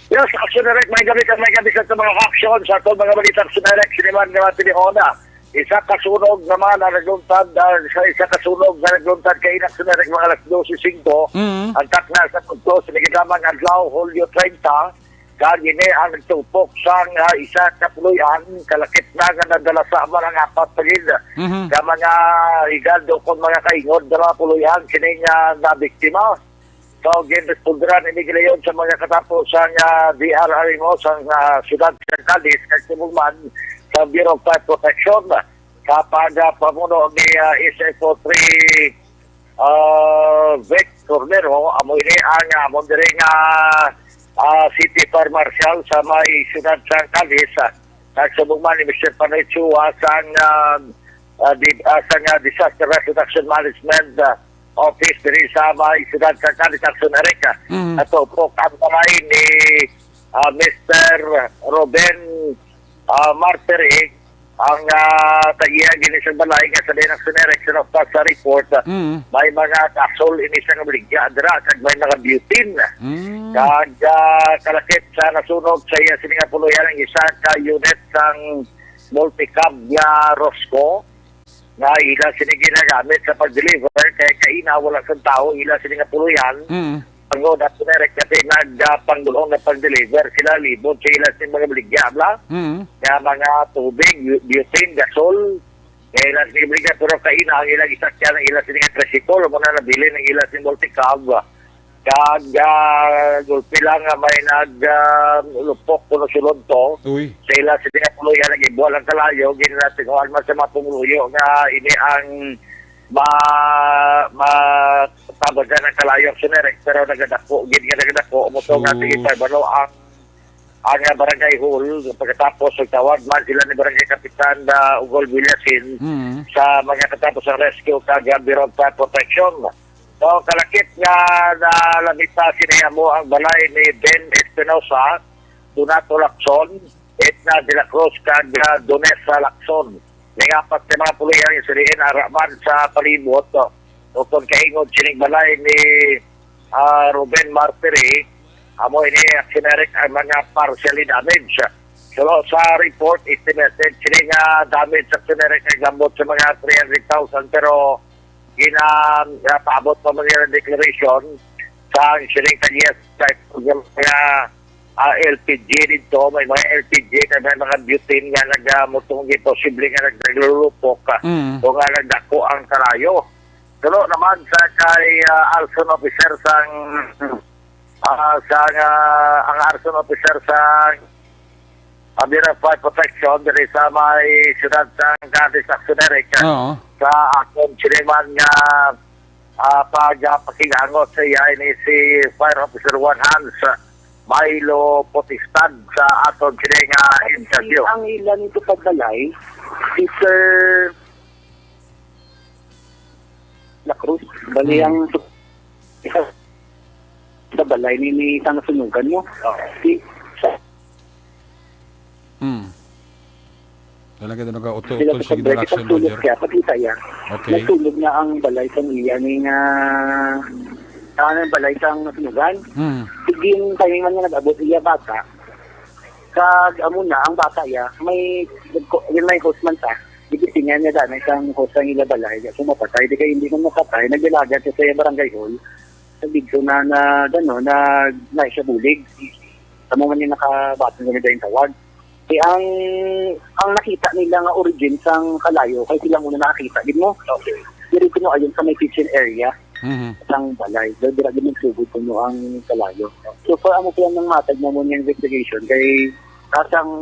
Yes, Aksyon Direct, maayong gabi ka, maayong gabi sa mga aksyon, sa atong mga balita, Aksyon Direct, siniman nga mga pinihona. Isa ka sunog naman ang nagluntad, ah, sa isa ka sunog nga nagluntad kay Aksyon Direct, mga alas dose singko, Mm. ang takna sa pagtuos ni ginamang adlaw, Hulyo treinta, kag ini ang nagtupok sang, ah, isa ka puloy-an, kalakip na nga nadala sa aman ang apat pa gid Mhm. ka mga higad o kon mga kaingod nga mga puloy-an, kini nga nabiktima. So, ginresponderan ini gilayon sa mga katapo sang, ah, D R R M O sang, ah, siyudad sang Cadiz, kag subong man sa Bureau of Fire Protection, sa pagapamuno ni, ah, S F O three, ah, Vic Cordero. Amo ini ang, ah, amo diri nga, ah, City Fire Marshal sa may siyudad sang Cadiz, ah, kag subong man ni Mister Panoy Chua sang, ah, ah, di, ah, sang, ah, Disaster Risk Reduction Management, ah, Office diri sa may siyudad sa Cadiz, Aksyon Eric, ah, Mm. natupok ang balay ni, ah, Mister Ruben, ah, Martiri, ang, ah, tag-iya gini sa balay nga sa Aksyon Eric, sa nagpas sa report, ah, Mm. may mga gasol ini sa nga baligya dira, kag may mga butane. Mm. Kag, ah, kalakip sa nasunog sa iya sini nga puloy-an ang isa ka unit sang multicab nga Rosco, nga ila sini ginagamit sa pag-deliver, kay kaina wala sang tawo, ila sini nga puloy-an. Mm. Ang oda sa direct kasi nag, ah, panggulong na pag-deliver sila libot sa ila sini mga baligya, bla? Mm. Nga mga tubig, bu-, butane, gasol, nga ila sini baligya, pero kaina ang ila gisakyan ang ila sini nga tricycle, mo na nabilin ang ila sini multicab. Kag, ah, gulpi lang nga may nag, ah, lupok kuno sulod to. Uy. Sa ila sa mga puloy nga nag-ibuwal ang kalayo, ginatinguhan man sa mga pumuluyo nga ini ang ma-, ma-, tabagan ang kalayo, Aksyon Eric, pero nagadako, gid nga nagadako, mo to nga, Sus. Sige, pa, balo ang, ang, ah, barangay hall, pagkatapos, nagtawag man sila ni Barangay Kapitan, ah, Ugol Villasin, Mm. sa mga katapos ang rescue kag, ah, Bureau of Fire Protection. So, kalakip nga nalamita sini amo ang balay ni Ben Espinosa, Donato Lacson, Etna de la Cruz, kag, ah, Donessa Lacson. May apat ka mga pulihan nga siriin ara man sa palibot. Ukon kaingod sining balay ni, ah, Ruben Martiri, amo ini, ah, generic ang mga partially damage. Suno sa report, estimated sini nga damage sa generic ay gambot sa mga three hundred thousand, pero gina-, ah, paabot pa man nila declaration sa sining talyas sa mga, ah, L P G dito. May mga L P G kag may mga butane nga nag-, ah, mutong posible nga nag-, naglulupok, ah, Mm. o nga nagdako ang kalayo. Suno naman sa kay, ah, arson officer sang, ah, sang, ah, ang arson officer sang Bureau of Fire Protection diri sa may siyudad sang Cadiz, Action Eric, Oo. sa aton siniman nga, ah, pag-, ah, pakighangot sa iya ini si Fire Officer One Hans Milo Potestad sa aton sini nga interview. Ang ila nito pagbalay, si Sir La Cruz. Bali Hmm. ang su-, sa balay ni, ni isang nasunugan mo. Oo. Si, sa Hmm. Talaga doon nag-auto, sila auto sa signal pagbalay, action, pagsulog Roger. Kaya, pagkita iya. Okay. Nasunog na ang balay sa iya ni nga, ah, ang balay sa nasunugan. Hmm. Sige, yung timing man nga nag-abot iya bata. Kag amo na, ang bata iya, may, may host man ta. Gigitingan niya daan isang host ang ila balay, kaya kung mapatay, di kay hindi man mapatay, nagbilagan siya sa iya barangay hall. Sa dito na, na, ano, na, na siya bulig. Tama man yung nakabatong kami dahil tawag. Kaya ang, ang nakita nila nga origin sang kalayo, kay sila muna nakakita, di mo? Okay. Diri kuno ayon sa may kitchen area Mhm. sang balay. Dahil dira gid nagsugod kuno ang kalayo. So, for amo po ang matag na mo yung investigation, kay kasang,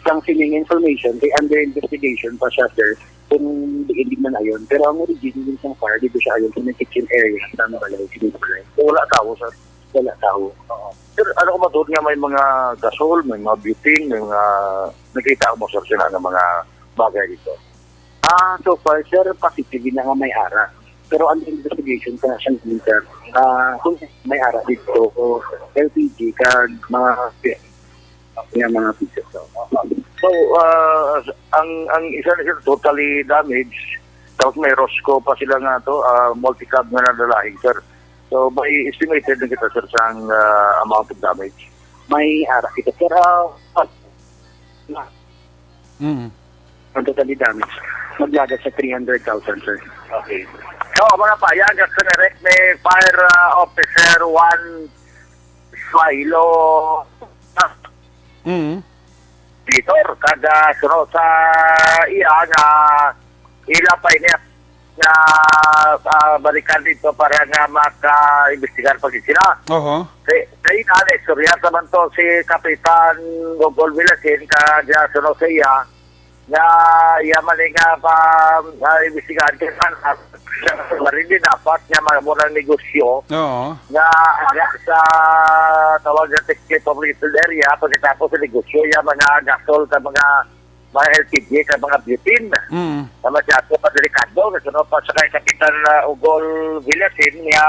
sang sining information, kay under investigation pa siya, sir, kung diin di man ayon. Pero ang origin din sang fire, dito siya ayon sa may kitchen area sang balay, sinibalay. Wala tao, sir. Wala tao. Oo. Sir, ano ko matuod nga may mga gasol, may mga butane, may mga nakita mo, sir, sila nga mga bagay dito? Ah, so far, sir, positive na nga may ara. Pero under investigation pa siya, sir. Ah, kung may ara dito, o L P G, kag mga, nga mga pieces. So, ah, ang, ang isa na sila totally damaged. Tapos may Rosco pa sila nga to, ah, multi-cab nga nadalahin, sir. So, by estimated na kita, sir, sa, ah, amount of damage. May ara kita, sir. Ah, Mm. Ang totally damage, maglaga sa three hundred thousand, sir. Okay. So, mga payag, ang sinirek ni Fire, ah, Officer One Swilo. Mm. Peter, kada suno sa iya nga ila pa ini nga, ah, balikan dito para nga maka-imbestigar pa gid sila. Oho. Kay, kay na, istorya naman to si Kapitan Gogol Villasin, kag, ah, suno sa iya, nga iya man nga pa, ah, imbestigahan kay man, ah, marili dapat nga mga murang negosyo Oo. nga, nga sa tawag sa Technical Public Area, pagkatapos sa negosyo, iya mga gasol ka mga, mga L P G ka mga butane. Mm. Na masyado pa delikado, kasi no, pa sa kay Kapitan, ah, Ugol Villasin, nga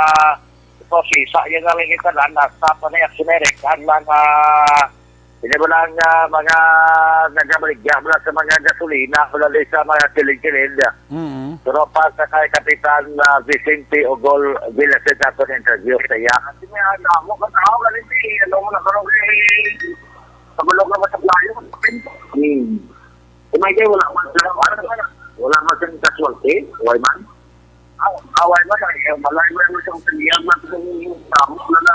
prosesa, iya nga lang itanan, nasa pa na yung generic, ang mga, hindi mo lang, ah, mga nagamaligya mo lang sa mga gasolina, wala lang sa mga kilid-kilid. Mm. Pero pa sa kay Kapitan, ah, Vicente Ugol Villasin, sa aton interview sa iya. Kasi may alam mo, kung tao ka rin, eh, ano mo na, parang, eh, sa bulog na masaplayo, sa pinto. Hmm. Umay kay wala man sila, wala man, wala man sila casualty, why man? Ah, ah, why man, ay, eh, malay mo yung isang pilihan man kung tama na na,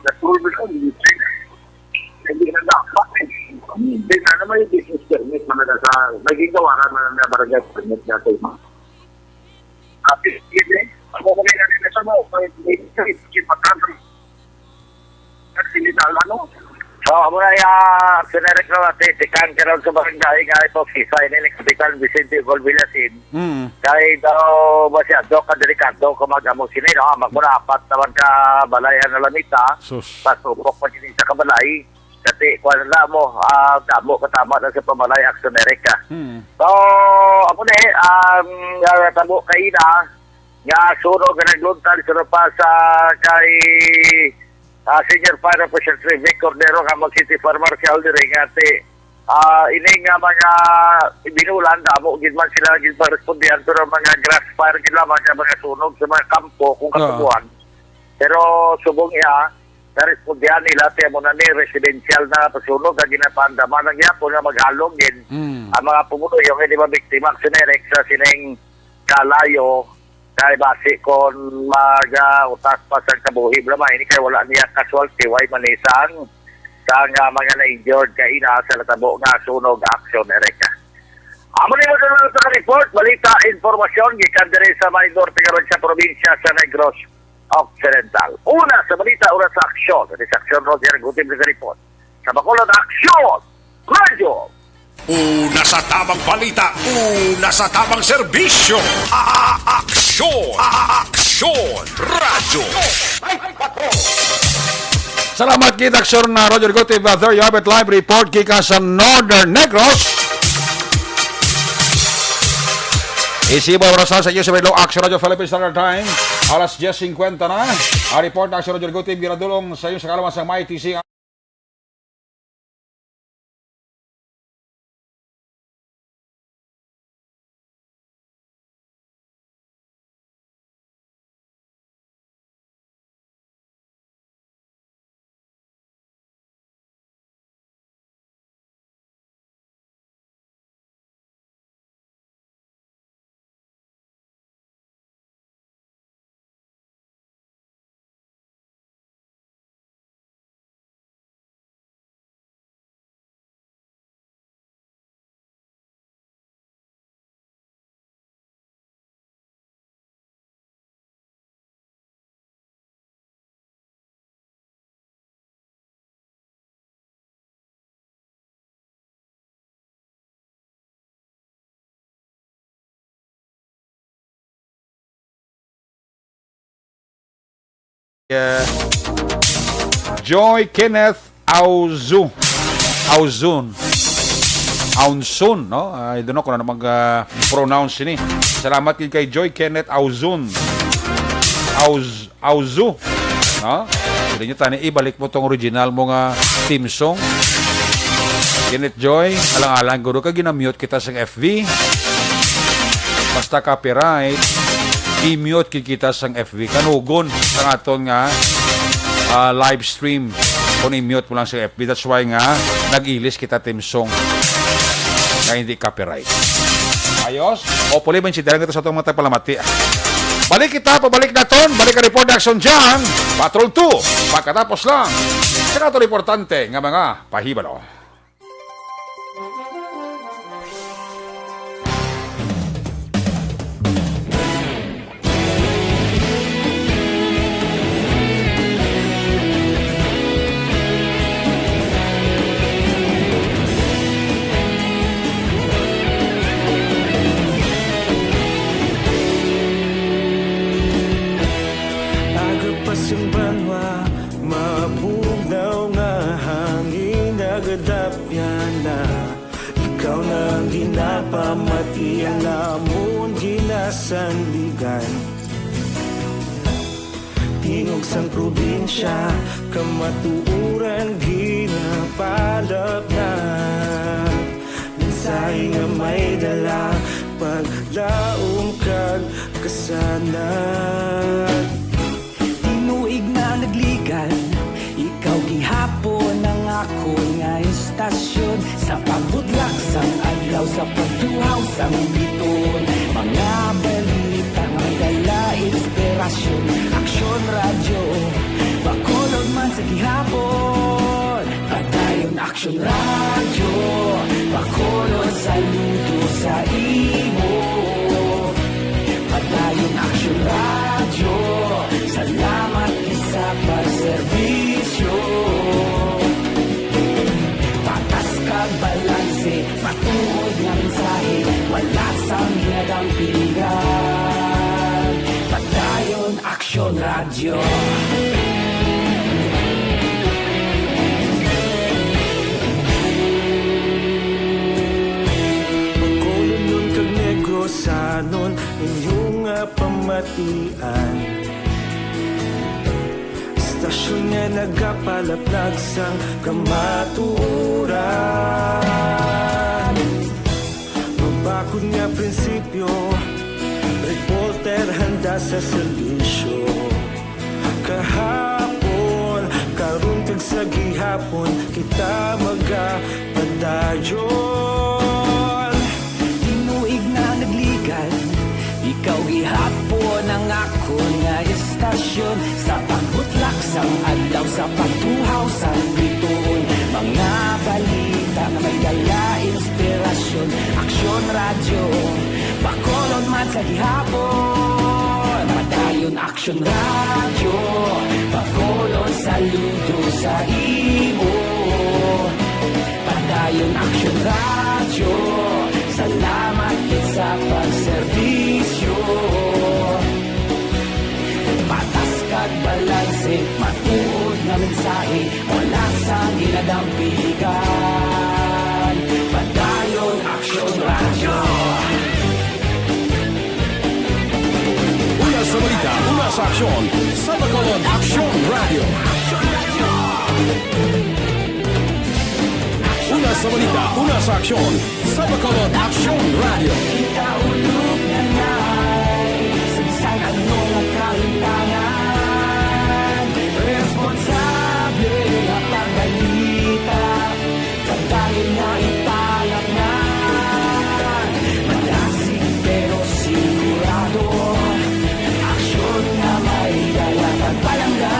na, na, hindi na dapat eh. Hindi na naman yung business permit, man na sa, may gingawa na, na, na barangay permit na sa iba. Happy, sige, ako ko may nalilasa mo, may, may, may, may, may, Sinital, ano? So, amo na ya, generic na mati, tikan ka ron sa barangay nga ito, si Sain ni Kapitan Vicente Golvillasin. Mm. Kay daw masyado ka delikado kung mag-amo sini, no? Magmura apat naman ka balay ang nalamita. Sus. Pasupok pa sini sa kabalay. Kasi, kuha na mo, ah, damo ka tama na sa pamalay, action Eric, ah. Mm. So, amo na eh, um, ah, tamo kaina, nga sunog nga nagluntal sa pa sa kay, ah, Senior Fire Officer Three Vic Cordero nga mag City Fire Marshal diri nga si Ah, ini nga mga binulan, damo gid man sila gid parespondihan, pero mga grass fire gid lamang nga mga sunog sa mga kampo kung Oo. katubuan. Pero subong iya, narespondihan nila, tiyan mo na ni residential na pasunog, ang ginapaandama lang yapon nga maghalong gid Mm. ang mga pumuluyo nga di ba biktima sa direct sa sining kalayo, kay basi kon mag-, ah, utas pa sa kabuhi, wala man, ini kay wala niya casualty, way manisang sang, ah, mga na-injured kay ina sa natabo nga sunog action, Erica. Amo ni mo sa report, balita, impormasyon, gikan diri sa may norte karon sa probinsya sa Negros Occidental. Una sa balita, una sa aksyon. Ini sa aksyon, Roger Gutib sa report. Sa Bacolod, aksyon! Radyo! Una sa tamang balita, una sa tamang serbisyo. A-, a-, aksyon! A-, a-, aksyon! Radyo! Salamat kita, Aksyon na Roger Gutib. Uh, there you have it, live report gikan sa Northern Negros. Isibo ang orasan sa inyo sa Aksyon Radyo Philippine Standard Time. Alas diyes singkwenta na. Ang report na Aksyon Roger Gutib, ginadulong sa inyo sa kaalaman sang may T C. Yeah. Joy Kenneth Auzu. Auzun. Aunsun, no? I don't know kung ano mag, ah, pronounce ini. Salamat gid kay Joy Kenneth Auzun. Auz-, Auzu. No? Pwede nyo tani, ibalik mo tong original mo nga theme song. Kenneth Joy, alang-alang guro ka, ginamute kita sa F B. Basta copyright, i-mute gid kita sang F B. Kanugon sang aton nga, ah, live stream kung i-mute mo lang sa F B. That's why nga nag-ilis kita theme song nga hindi copyright. Ayos? Hopefully, maintindihan kita sa atong mga tagpalamati. Balik kita, pabalik naton. Balik ang report action dyan. Patrol two. Pagkatapos lang, sa aton importante nga mga pahibalo. Aga pa sing banwa, mabugnaw nga hangin nagadapyan na. Ikaw na ang ginapamati, ang amon ginasandigan. Tingog sang probinsya, kamatuoran ginapalapnag. Mensahe nga may dala, paglaom kag kasanag. Tinuig na nagligan, ikaw gihapon ang akon nga istasyon. Sa pagbutlak sang adlaw, sa pagtuhaw sang biton, mga balita nga dala inspirasyon. Aksyon Radyo, Bacolod man sa gihapon. Padayon Aksyon Radyo, Bacolod, saludo sa imo. Padayon Aksyon Radyo, salamat gid sa pagserbisyo. Patas kag balanse, matuod nga mensahe, wala sang ginadampingan. Padayon Aksyon Radyo. Bacolodnon kag Negrosanon, inyo nga pamatian. Basta Istasyon nga nagapalaplag sang kamatuoran. Mabakod nga prinsipyo, reporter handa sa serbisyo. Kahapon, karon kag sa gihapon, kita magapadayon. Tinuig na nagligad, ikaw gihapon ang akon nga istasyon. Sa pagbutlak sang adlaw, sa pagtuhaw sang bituon, mga balita nga may dala inspirasyon. Aksyon Radyo Bacolod man sa gihapon. Padayon Aksyon Radyo Bacolod, saludo sa imo. Padayon Aksyon Radyo, salamat gid sa pagserbisyo. Patas kag balanse, matuod nga mensahe, wala sang ginadampigan. Padayon Aksyon Radyo. Una sa balita, una sa aksyon, sa Bacolod Aksyon Radyo. Una sa balita, una sa aksyon, sa Bacolod Aksyon Radyo. Kita ulog na nay, sa bisan ano nga kahintangan, responsable nga pagbalita, pagdayon nga ipalamnan, malasig pero sigurado, aksyon nga may dala kag palangga.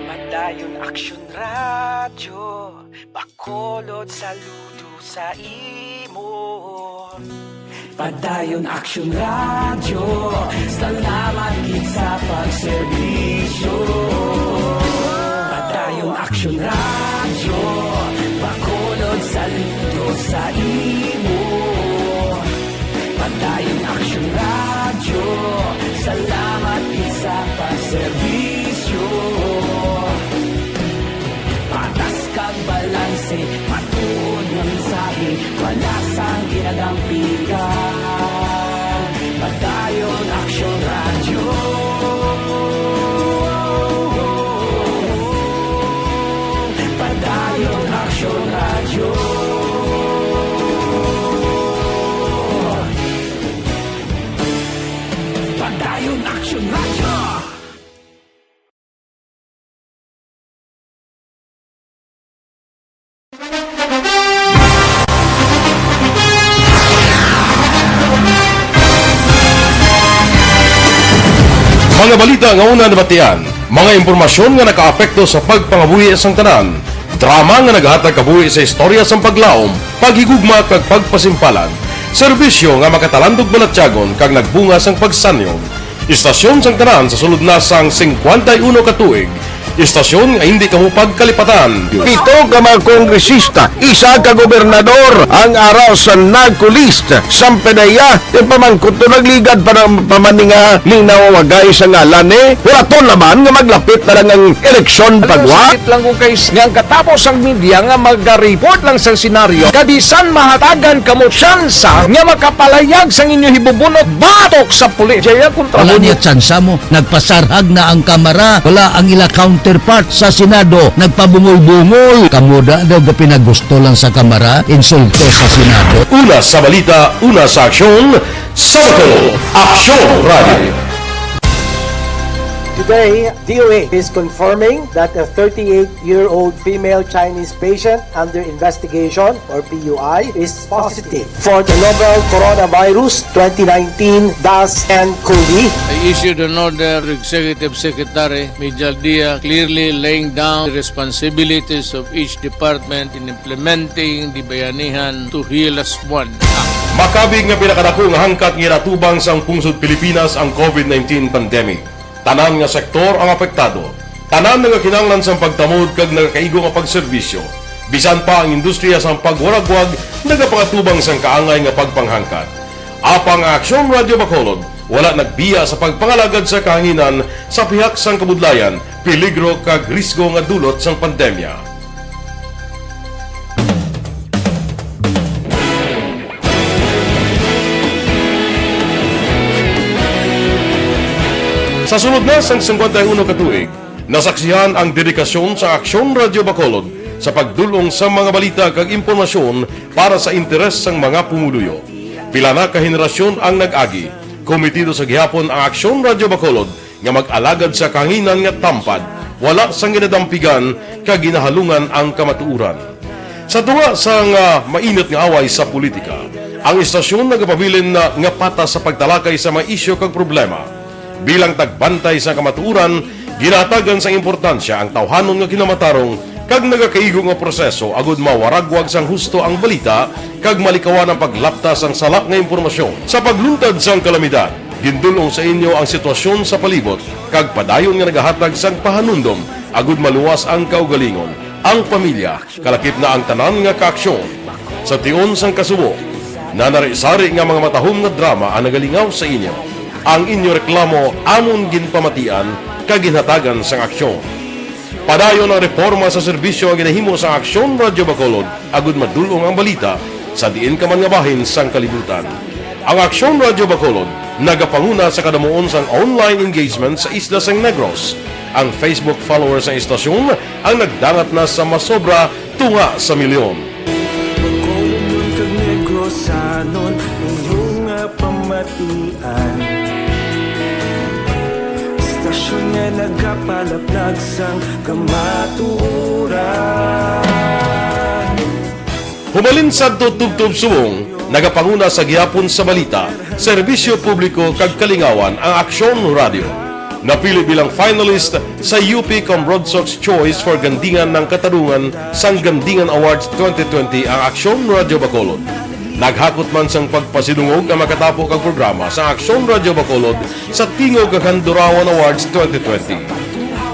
Padayon Aksyon Radyo Bacolod, saludo sa imo. Padayon Aksyon Radyo, salamat gid sa pagserbisyo. Padayon Aksyon Radyo, Bacolod, saludo sa imo. Padayon Aksyon Radyo, salamat gid sa pagserbisyo. Patas kag balanse, matuod nga mensahe, wala sang ginadampigan. Padayon Aksyon Radyo. Padayon Aksyon Radyo. Padayon Aksyon Radyo. Mga balita nga una nabatian, mga impormasyon nga nakaapekto sa pagpangabuhi sang tanan, drama nga nagahatag kabuhi sa istorya sang paglaom, paghigugma kag pagpasimpalan, serbisyo nga makatalandog balatyagon kag nagbunga sang pagsanyon. Istasyon sang tanan sa sulod na sang singkwenta y uno ka tuig. Istasyon nga hindi kamo pagkalipatan. Pito ka mga kongresista, isa ka gobernador, ang araw sa NAGCOLEST, San Pedaya, yung pamangkot to nagligad pa ng pamaninga, linaw wagay sa ngalan ni Horaton naman nga maglapit na lang ang eleksyon. Alam mo, pagwa. Sakit lang kung kay nga ang katapos ang media nga magariport lang sa senaryo, kabisan mahatagan kamo tsansa nga makapalayag sang inyo hibubunot batok sa pulis. Jaya kontra. Wala mo niya tsansa mo. Nagpasarhag na ang Kamara. Wala ang ila counterpart sa Senado. Nagpabungol-bungol. Kamo da daw gapinagusto lang sa Kamara, insulto sa Senado. Una sa balita, una sa aksyon, sa Bacolod Aksyon Radio. Today, D O A is confirming that a thirty-eight-year-old female Chinese patient under investigation, or P U I, is positive for the novel coronavirus twenty nineteen dash N COVID. I issued an order to Executive Secretary Mijal Dia, clearly laying down the responsibilities of each department in implementing the Bayanihan to Heal Us One Act. Makabig nga pinakadako nga hangkat nga ginatubang sang pungsod Pilipinas ang COVID nineteen pandemic. Tanan nga sektor ang apektado. Tanan nagakinahanglan sang pagtamod kag nagakaigo nga pagserbisyo. Bisan pa ang industriya sang pagwaragwag nagapangatubang sang kaangay nga pagpanghangkat. Apang ang Aksyon Radio Bacolod Wala nagbiya sa pagpangalagad sa kahanginan sa pihak sang kabudlayan, peligro kag risgo nga dulot sang pandemya. Sa sulod na sang singkwenta y uno ka tuig, nasaksihan ang dedikasyon sa Aksyon Radyo Bacolod sa pagdul-ong sa mga balita kag impormasyon para sa interes sang mga pumuluyo. Pila na ka henerasyon ang nag-agi, komitido sa gihapon ang Aksyon Radyo Bacolod nga mag-alagad sa kahanginan nga tampad, wala sang ginadampigan kag ginahalungan ang kamatuoran. Sa tunga sang, ah, mainit nga away sa politika, ang istasyon nagapabilin na nga patas sa pagtalakay sa mga isyu kag problema. Bilang tagbantay sa kamatuoran, ginahatagan sang importansya ang tawhanon nga kinamatarong kag nagakaigo nga proseso agud mawaragwag sang husto ang balita kag malikawan ang paglapta sang sala nga impormasyon. Sa pagluntad sang kalamidad, gindul-ong sa inyo ang sitwasyon sa palibot kag padayon nga nagahatag sang pahanumdom agud maluwas ang kaugalingon, ang pamilya, kalakip na ang tanan nga kaaksyon. Sa tion sang kasubo, nanari-sari nga mga matahom nga drama ang nagalingaw sa inyo. Ang inyo reklamo amon ginpamatian kag ginhatagan sang aksyon. Padayon ang reporma sa serbisyo nga ginahimo sang Aksyon Radyo Bacolod agud madul-ong ang balita sa diin ka man nga bahin sang kalibutan. Ang Aksyon Radyo Bacolod nagapanguna sa kadamuon sang online engagement sa isla sang Negros. Ang Facebook followers sang istasyon ang nagdangat na sa masobra tunga sa milyon. Bacolodon kag Negrosanon, inyo nga pamatian. Istasyon nga nagapalaplag sang kamatuoran. Hubalin sadto tubtob subong, nagapanguna sa gihapon sa balita, serbisyo publiko kag kalingawan ang Aksyon Radyo. Napili bilang finalist sa U P Comrade Sox Choice for Gandingan ng Katarungan sang Gandingan Awards twenty twenty ang Aksyon Radyo Bacolod. Naghakot man sang pagpasidungog ang makatapo kag programa sa Aksyon Radyo Bacolod sa Tingog kag Handurawan Awards twenty twenty.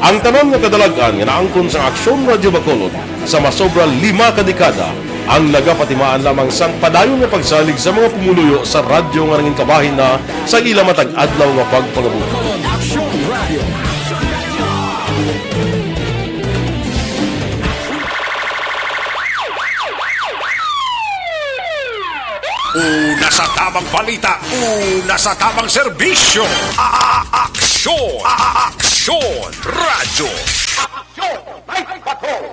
Ang tanan nga kadalag-an nga naangkon sang Aksyon Radyo Bacolod sa masobra lima ka dekada ang nagapatimaan lamang sang padayon nga pagsalig sa mga pumuluyo sa radyo nga nangin kabahin na sa ila matag adlaw nga pagpangabuhi. Una sa tamang balita, una sa tamang serbisyo. A-, a-, aksyon, a-, a-, aksyon, radyo. Aksyon, Night Patrol.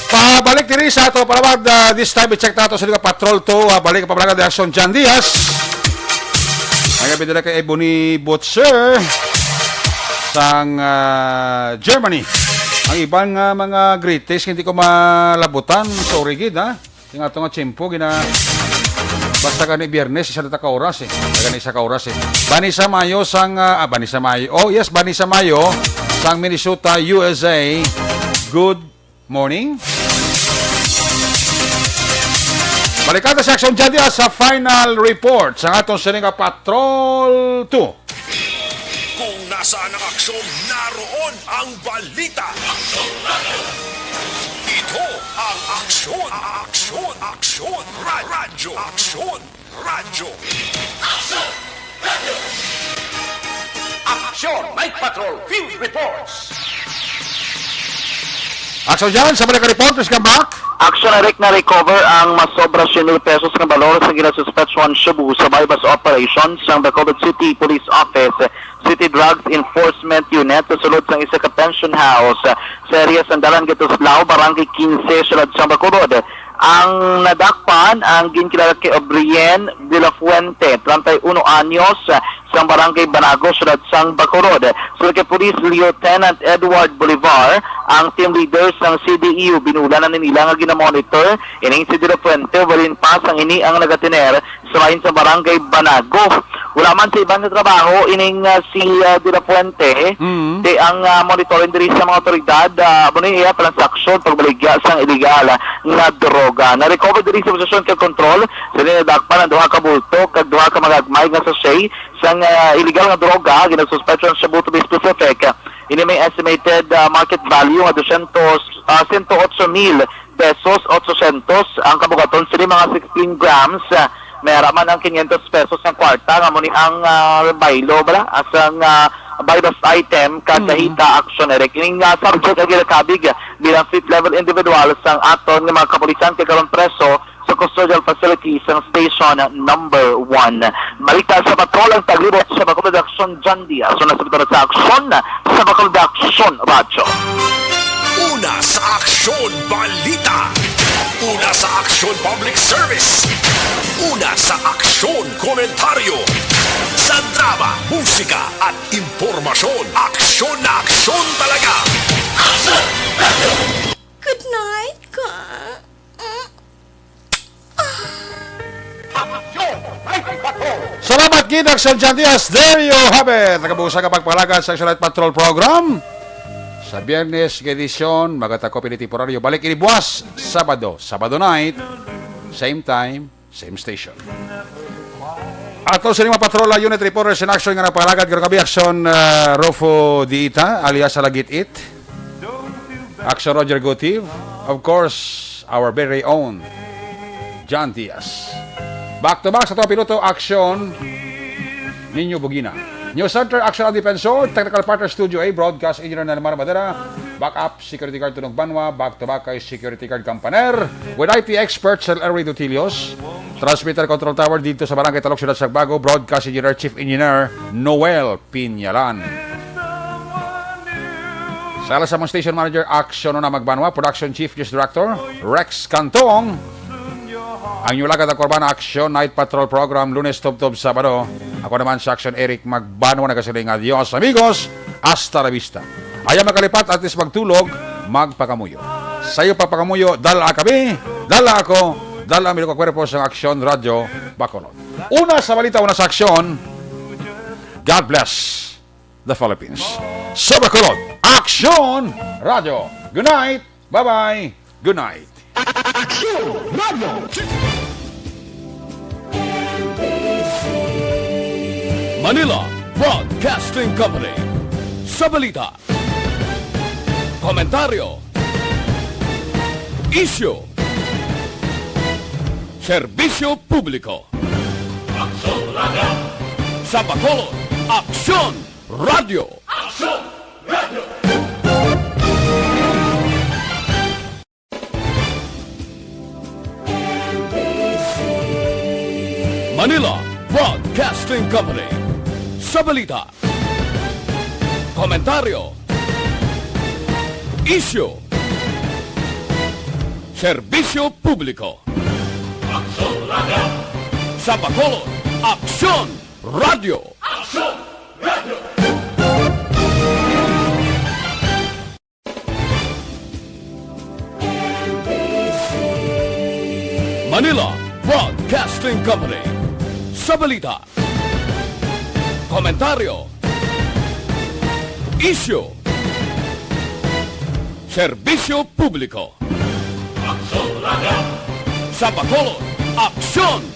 Pabalik diri sa ato palawag, ah, this time i-check nato sa Liga Patrol two, ah, balik ang pamalaga ni Aksyon Jan Diaz. Ang gabi nila kay Ebony Butcher sang, ah, Germany. Ang iban nga mga greetings hindi ko malabutan. Sorry gid, ha. Yung ato nga tiyempo, gina-, basta gani Biyernes, isa na ta ka oras, eh. Basta gani isa ka oras, eh. Vanessa Mayo sang, ah, ah, Vanessa Mayo. Oh, yes, Vanessa Mayo sang Minnesota, U S A. Good morning. Balikan ta sa Aksyon Jan Diaz sa final report sa atong sining nga Patrol two. Kung nasaan ang aksyon, naroon ang balita. Ito ang Aksyon, Aksyon, Aksyon, Ra-, Radyo, Aksyon, Radyo. Aksyon! Night Patrol Field Reports. Aksyon Jan, sa balik ka report, please come back. Aksyon, Eric, na-recover ang masobra siyam mil pesos nga balor sa ginasuspetsuhan shabu sa buy-bust operation sang Bacolod City Police Office, City Drugs Enforcement Unit, sa sulod sang isa ka pension house sa area sang Dalan Gatuslao, Barangay quince, siyudad sang Bacolod. Ang nadakpan ang ginkilala kay Obrien de la Fuente, treinta y uno anyos, sang Barangay Banago, siyudad sang Bacolod. Sulod kay Police Lieutenant Edward Bolivar, ang team leader sang C D E U, binulan na nila nga ginamonitor ining si De La Fuente, balin pa sang ini ang nagatener sa bahin sa Barangay Banago. Wala man sa iban nga trabaho ining, ah, si, ah, De La Fuente. Mm. Di ang, ah, monitoring diri sa mga otoridad, ah, amo ni iya transaksyon pagbaligya sang iligal nga droga. Na-recover diri sa posesyon kag kontrol sa nadakpan ang duha ka bulto kag duha ka magagmay nga sachet sang, ah, iligal nga droga, ginasuspetsuhan shabu, to be specific. Ini may estimated, ah, market value nga dosyentos, ah, sento otso mil pesos, otso sentos ang kabugaton. Sini mga sixteen grams, ah, May ara man ang quinientos pesos nga kwarta nga amo ni ang, ah, baylo bala asang, ah, buy-bust item kag Mm. kahita action, Eric. Ining, ah, subject ang ginakabig bilang fifth level individual sang aton nga mga kapulisan kay karon preso sa custodial facility sang station number one. Balita sa patrol ang taglibot sa Bacolod Action, John Diaz. Una sa bituon sa aksyon sa Bacolod Action Radyo. Una sa aksyon balita. Una sa aksyon public service. Una sa aksyon komentaryo. Sa drama, musika at impormasyon, aksyon na aksyon talaga. Good night, ka. Salamat gid, Action John Diaz. There you have it. Nagabusa ka pagpalagad sa Action Night Patrol Program. Sa Biyernes nga edisyon, magatakop ini temporaryo. Balik ini buwas, Sabado. Sabado night, same time, same station. Ato sa lima patrola unit reporters in action nga nagpalagad karong gabi, Action, ah, Rufo Diita, alias Alagit-it. Action Roger Gutiv. Of course, our very own John Diaz. Back to back sa atong piloto, Action Ninyo Bugina. News Center, Action Defensor, Technical Partner, Studio A, Broadcast Engineer Nelmar Madera, Backup Security Guard Tunog Banwa, back to back kay Security Guard Campaner, with I T expert Sir Elry Dutilios, Transmitter Control Tower dito sa Barangay Talok, Siyudad Sagbago, Broadcast Engineer, Chief Engineer Noel Pinyalan. Sa alas sa among station manager, Action Una Magbanwa, Production Chief News Director, Rex Cantong. Ang inyong lagad ang Kurbana Action Night Patrol Program, Lunes tubtob Sabado. Ako naman sa Action, Eric Magbanwa, nagasiling, "Adios, amigos. Hasta la vista." Ayaw makalipat, at least magtulog, magpangamuyo. Sayo pagpangamuyo, dala kami, dala ako, dala ang milok kwerpo sa Action Radyo Bacolod. Una sa balita, una sa aksyon. God bless the Philippines. Sa Bacolod, Action Radyo. Good night. Bye-bye. Good night. Action Radyo. Manila Broadcasting Company. Sa balita, komentaryo, isyu, serbisyo publiko. Aksyon Radyo. Sa Bacolod, Aksyon Radyo. Aksyon Radyo. Manila Broadcasting Company. Sa balita, komentaryo, isyu, serbisyo publiko. Aksyon Radyo. Sa Bacolod, Aksyon Radyo. Aksyon Radyo. Manila Broadcasting Company. Sa balita, komentaryo, isyu, serbisyo publiko. Aksyon Radyo. Sa Bacolod, Aksyon